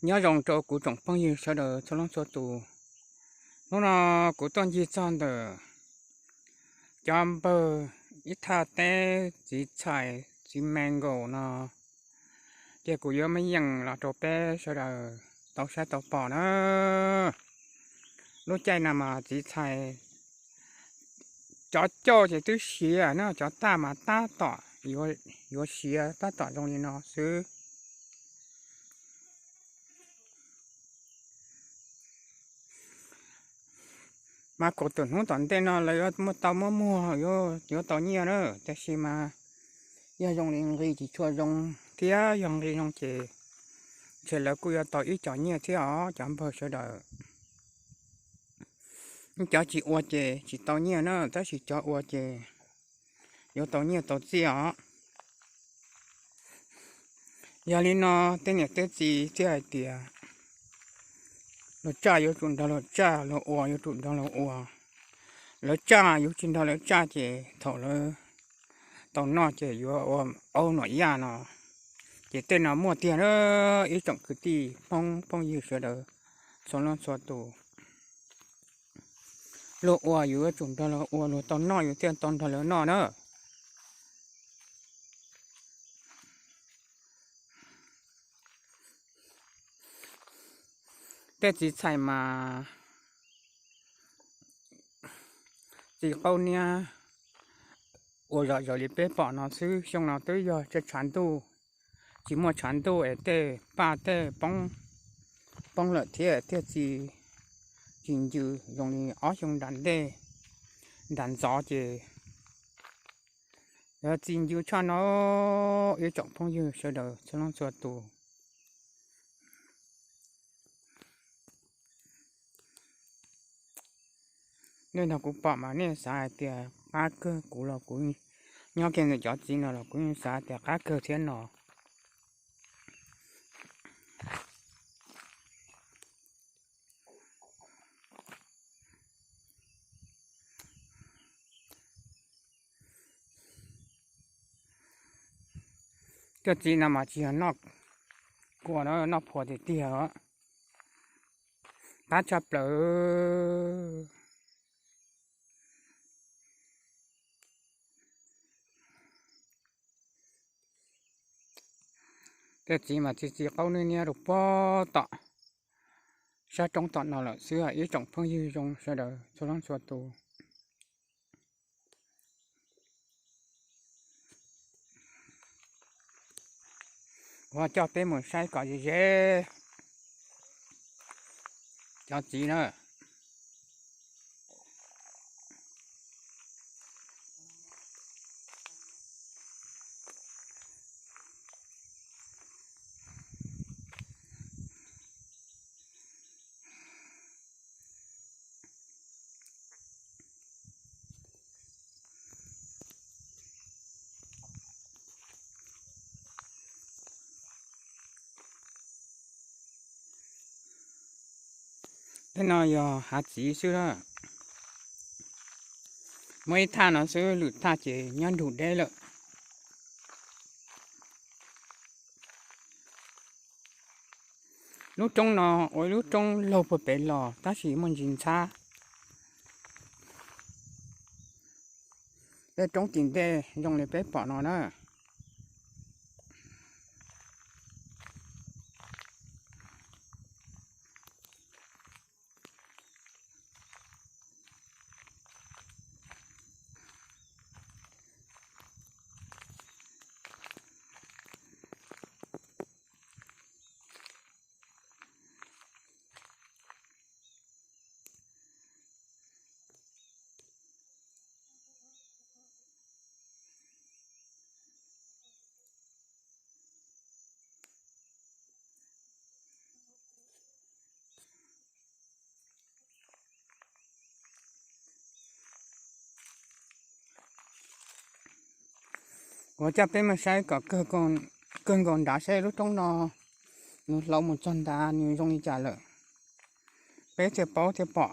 Nyob zoo rau kuv tsoom phooj ywg sawv daws txhua leej txhua tus. Hnub no kuv tuaj ncig txog ntawm cov npawg ib thaj teb txiv txhais txiv me nkaus no, ces kuv yuav muab yees los rau peb sawv daws tau saib tau pom na. Lub caij no mas txiv txhais cov cauj ces twb siav na, cov taj mas tab tom yuav siav tab tom zoo li no xwb. Mas kuv tus hnub tom ntej no lawv yuav muaj tau muab muag yuav tau nyiaj na, tab sis mas yog zoo li nqi tsis tshua zoo thiab yog nqi zoo ces ntshe lawv kuj yuav tau ib co nyiaj thiab os cov npawg sawv daws. Cov tsis ua ces tsis tau nyiaj na, tab sis cov ua ces yuav tau nyiaj tau txiaj os. Yog li no tej niam tej txiv thiaj hais tias luag tsaj yuav tsum nrog luag tsaj, luag ua yuav tsum nrog luag ua. Lawv tsaj yuav tsis nrog lawv tsaj ces thaum lawv tau noj ces yuav ua aub nuam yaj no. Ces tej no muaj tiag na ib tsoom kwv tij Hmoob phooj ywg sawv daws txhua leej txhua tus. Luag ua yuav tsum nrog luag ua, luag tau noj yuav thiaj tau nrog lawv noj na. Tej txiv txhais mas txiv qaub niab ua zom zaws li peb pom no xwb. Xyoo no twb yog tshav ntuj, tsis muaj tshav ntuj es tej paj tej poob lawm thiab thiaj txi ncw zoo li ob xyoo nram ntej nram ntxov ces txi ncw tshaj no ib tsoom phooj ywg sawv daws txhua leej txhua tus. Nej nrog kuv pom mas nej xav hais tias qab kawg kuv los kuv nyob kiag ntawm cov txiv no los kuv yeej xav tias qab kawg thiab no. Cov txiv no mas tsis yog noj kua, noj phua tiag tiag, qab tshaj plaws. Tej txiv mas txi txiv qaub niab niab rau pem tom sab roob tom no lawm xwb ib tsoom phooj ywg zoo sawv daws txhua leej txhua tus. Kuv coj peb mus saib kom ze ze cov txiv na. Tej no yog hav txiv xwb a. Muaj ib thaj no xwb, lwm thaj ces nyob nrug deb lawm. Lub roob no ua ib lub roob laug puag pem los tab sis muaj ntsis ntxhab. Tej roob tim ntej zoo li peb pom no na. Kuv coj peb mus saib kom kawg nkaus nrad seb lub roob no nws hlau mus txog nrad nws zoo li cas lawm, peb thiaj paub thiaj pom.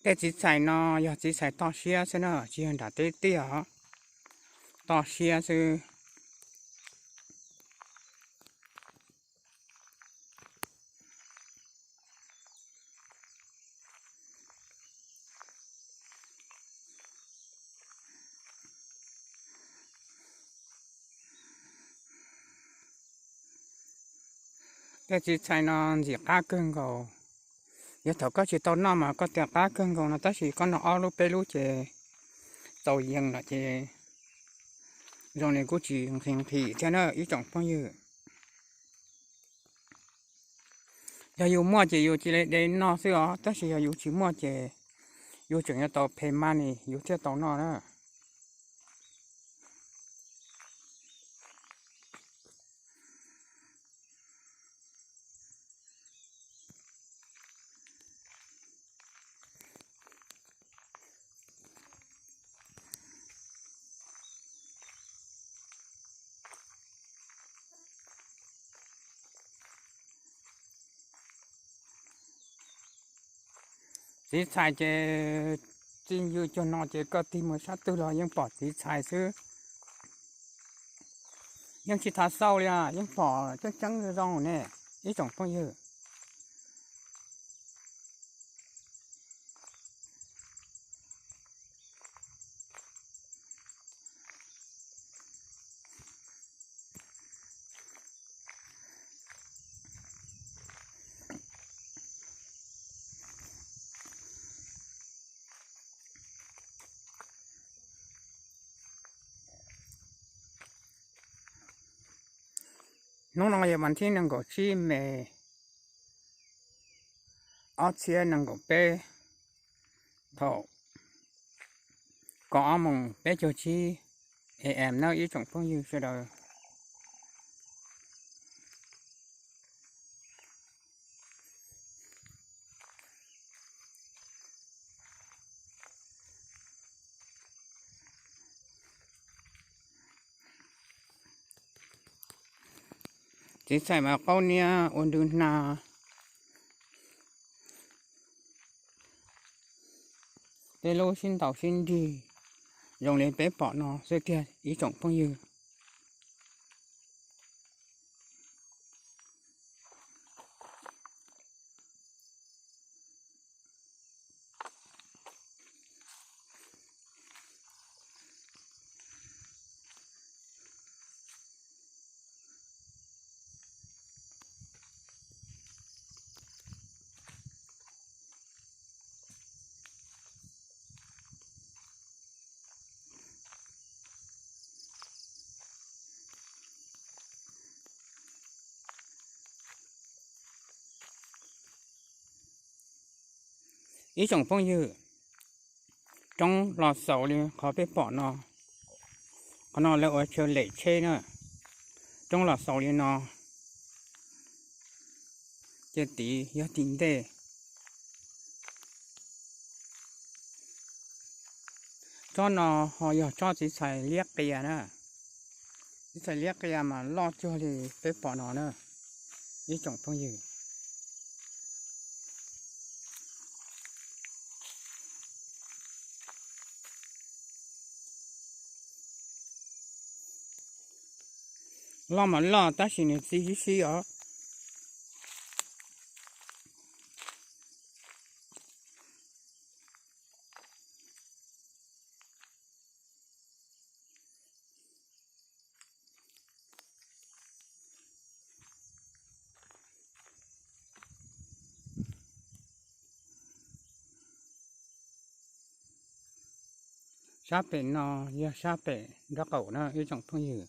Tej txiv txhais no yog txiv txhais toj siab xwb na, tsis yog nram teb tiaj os, toj siab xwb. Tej txiv txhais no ntxim qab kawg nkaus. Yog thaum koj tsis tau noj mas koj tias qab kawg nkaus no, tab sis koj noj ob lub peb lub ces txaus yees lawm ces zoo li kuj tsis nqhis nqhis thiab na ib tsoom phooj ywg. Yog yus muaj ces yus cia li de noj xwb os, tab sis yog yus tsis muaj ces yus tseem yuav tau phem mas ni yus thiaj tau noj na. Txiv txhais ces txij ywg cuag no ces koj tig mus sab twg los yeej pom txiv txhais xwb. Yeej tsis thav xau li, yeej pom tseeb tseeb zoo zoo ne ib tsoom phooj ywg. Hnub no yog vas thib nees nkaum tsib me ob txhiab nees nkaum peb, thaum kaum ob moos peb caug tsib A M na ib tsoom phooj ywg sawv daws. Txiv txhais mas qaub niab ua ntws hna, tej lub sib ntaus sib nrig zoo li peb pom no xwb tiag ib tsoom phooj ywg. Ib tsoom phooj ywg, roob los xaus li qhov peb pom no, qhov no lawv ua chaw lem tsheb na, roob los xaus li no, ces tid yog tim ntej. Tsob no ho yog tsob txiv txhais liab qias na, txiv txhais liab qias mas loj cuag li peb pom no na ib tsoom phooj ywg. Loj mas loj tab sis nws txi sib sib os. Sab pem no yog sab pem nraub qaum na ib tsoom phooj ywg.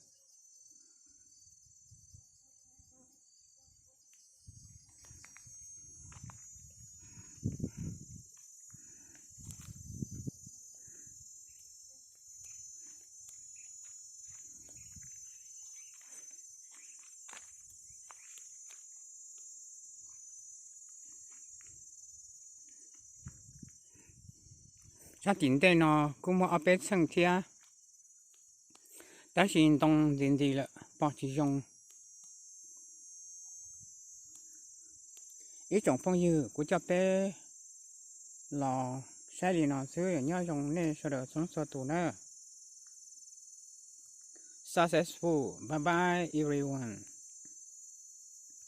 Sab tim ntej no kuj muaj ob peb txheej thiab, tab sis ntoo ntxiv ntxiv lawm pom tsis zoo. Ib tsoom phooj ywg, kuv coj peb los Saib li no xwb, nyob zoo nej sawv daws txhua txhua tus nawb. Successful, bye bye everyone.